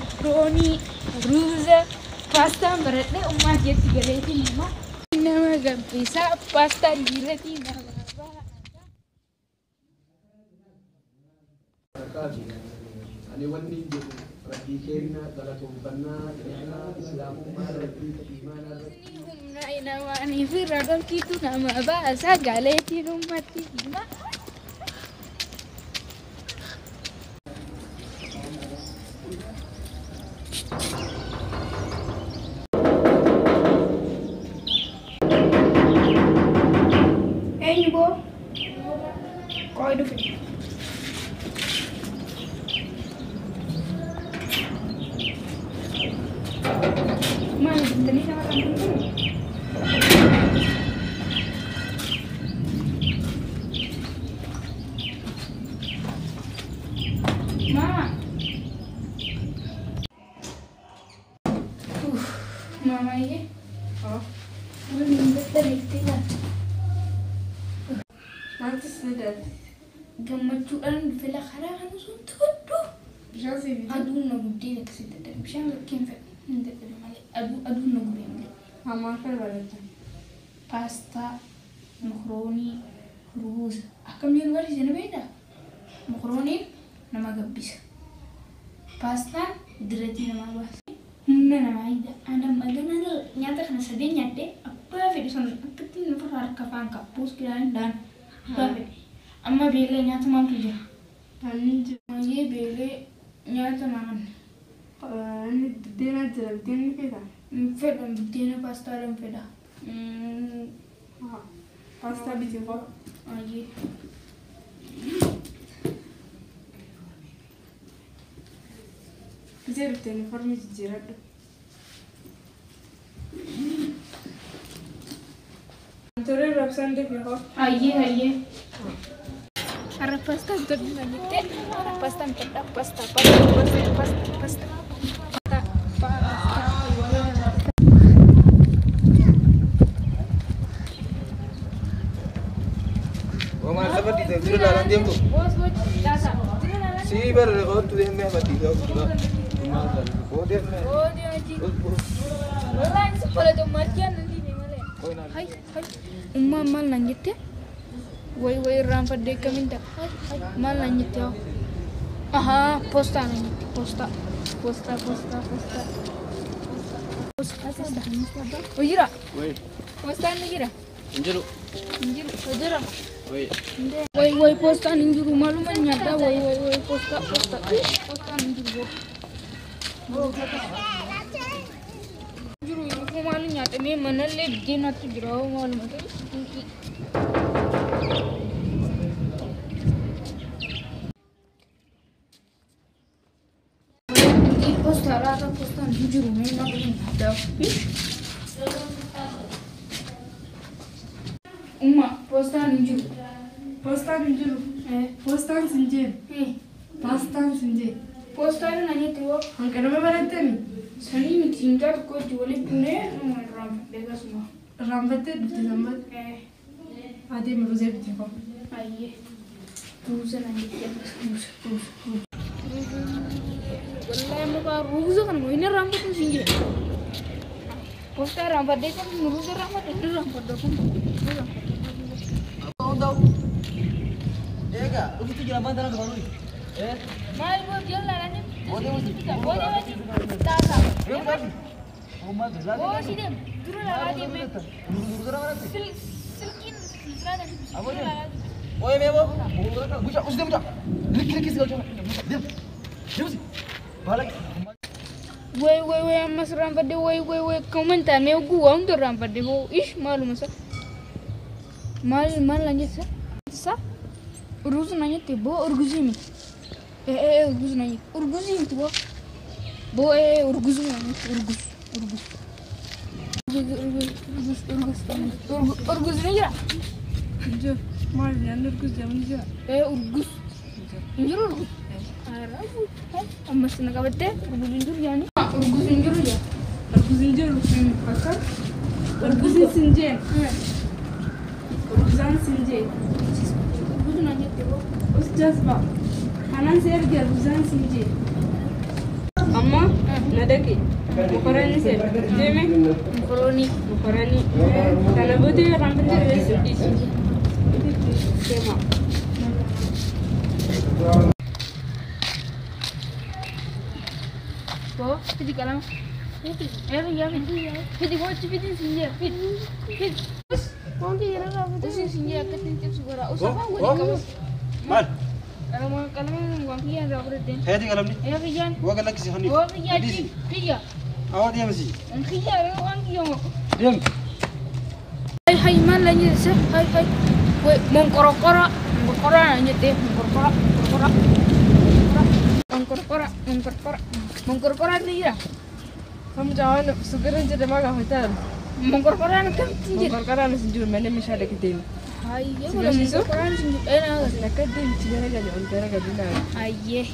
Mokoroonii, ruuza, paastaan baradhee ummaa jetti galeetiin hima. Nama gabbisaa paastaan dhiiratii nama baasa. Ani wanni hin jedhu rabbii keenya galatoonfannaa ni'maa islaamummaa irratti imaana irratti. Humna namaanii fi ragalkiitu nama baasa galeetiin ummatti hima. Eenyu boo? Qoy dhufe. Maal jettanii namarraan kun jiru? Mama. Uff, mamayyee. Waan hin dadhabnetti laata. Maaltu si dadhabe? Gammachuudhaan fila karaa kana sun tuudhu. Bishaan sii fidee? Aduun na gubdee akkasii dadhabe. Bishaan lakkee hin fedhu. Hin dadhabe malee. Aduun na gubee malee. Haa maal barbaadda? Paastaa, mokoroonii, ruuza. Akkam jedhu barsiise na beektaa? Mokorooniin nama gabbisa. Paastaan diratii namaa baasa. Humna namaa hidha. Ana magana nyaata kana sadeen nyaadhee abbaa fedhe sana akkatti ofirraa harka afaan qabu. Buus dhaan abbaa fedhe. Amma beelee nyaata maaltu jira? Ani jira. Baay'ee beelee nyaata naan Inni buddeena jira. Buddeenni feetaa? Hin fedhan buddeena paastaadhaan fedha. Haa. Paastaa biti koo. Baay'ee. Bitee dhuftee uniformii jijjiiradhu. Tolee raabsaan dafee koo. Ayyee ayyee. Har'a paastaa bitadhu na jettee har'a paastaa bitadha paastaa paastaa paastaa paastaa paastaa paastaa. Maal saba dhiisee dura ilaalaan deemtu? Boos boos laata. Dura ilaalaan. Sii barre kootu deemee badhiisee dura. Koo deemee. Oo deemachi. Wallaan si pola gammaachii aannan diine malee. Hay hay. Ummaan maal naan jette? Way way irraanfadhee akkamiin ta'a? Maal naan jette haa? Ahaa poostaa naan jette poostaa. Poostaa poostaa poostaa. Poostaa. Hojira. Wai. Poostaan ni jira. Hin jiru. Hin jiru. Hojira. Wai. Way way poostaan hin jiru maaluma nyaadhaa way way way poostaa poostaa poostaan hin jiru boo. Jiru yoo maal nyaadhamee manallee biddeenatu jira hoo maaluma ta'e. Poostaa laata poostaan hin jiru mee maaluma nyaadhaa. Umma poostaan hin jiru. Poostaan hin jiru. Poostaan sin jeen. Paastaan sin jeen. Poostaan na jette hoo. Hanqinuma barattani? Sanii miti mucaa tokko wajjin walitti buunee numa irraanfadhee akkasuma. Irraanfattee dhufte sanbata? Adeemi ruuzee biti koo. Ayyee. Ruuza na jette ammas ruuza ruuza ruuza. Wallaahi amma baa ruuza kana moo inni irraanfatu sin jira. Poostaa irraanfadhee kan ruuza irraanfadhe inni irraanfadhe kun. Egaa dhufutu jira maal tana dhufa nuyi? Maal boo jala laalanii? Boodee wajjin taata. Boo si deemu dura laalaa deemee. Silkiin silkiin dura laalaa deemee. Oye meebo. Mucaa usi deemu mucaa. Likki likki si galchuu. Deemu. Deemu si. Baala. Way way way ammas irraanfadhe way way way akkuma hin taane oguu waa hunda irraanfadhe boo ish maaluma isa. Maal maal naan jette isa? Ruuza naan jette boo urguzii miti. Ee urguzii naan jette urguzii miti boo. Boo ee urguzii naan jette urguz urguz. Urguz urguz urguz urguz ni jira. Hin jiru. Maal nyaanni urguz jedhamu ni jira? Ee urguz. Hin jiru urguz. Ammas na qabattee urguz hin jiru yaani. Urguz hin jiru jaa. Urguz hin jiru. Akkam? Urguziin sin jeen. Urguzaan sin jeen. Urguz naan jette boo. Us jazba. Kanaan si erge urguzaan sin jeen. Amma na dhaqi. Mokoranii seena. Deeme. Mokoroonii. Mokoranii. Kana booda irraanfattee reessu dhiisi. Deema. Boo, fidi qalama. Yaa fidi. Fidi gochi fidi siin jee fidi. Fidi. Usin siin jee akkatti hin cibsu godha. Usa afaan godhi qabas. Maal? Qalama qalama waan kiyyaan irraa fudhatteen. Keetii qalamni? Yaa kiyyaan. Waa galakkisi fanni. Waa kiyyaa kiyya. Awwa deemsi. Kiyya waan kiyya moo. Deem. Hai hai maal lan jedhe hai hai. Wai mongkorokora mongkorokora lan jedhe mongkorokora mongkorokora. Mongkorokora mongkorokora mongkorokora ni jira. Kam jawaan sugirin jedhe maa gaafataan. Mongkorokora akkamitti hin jira? Mongorqoraan sin jiru mana meeshaa dhaqi deemi. Hayyee Si barsiisu? mongkorokora hin jiru. Ee Akka deemti gara gali ol gara gali naa. Hayyee.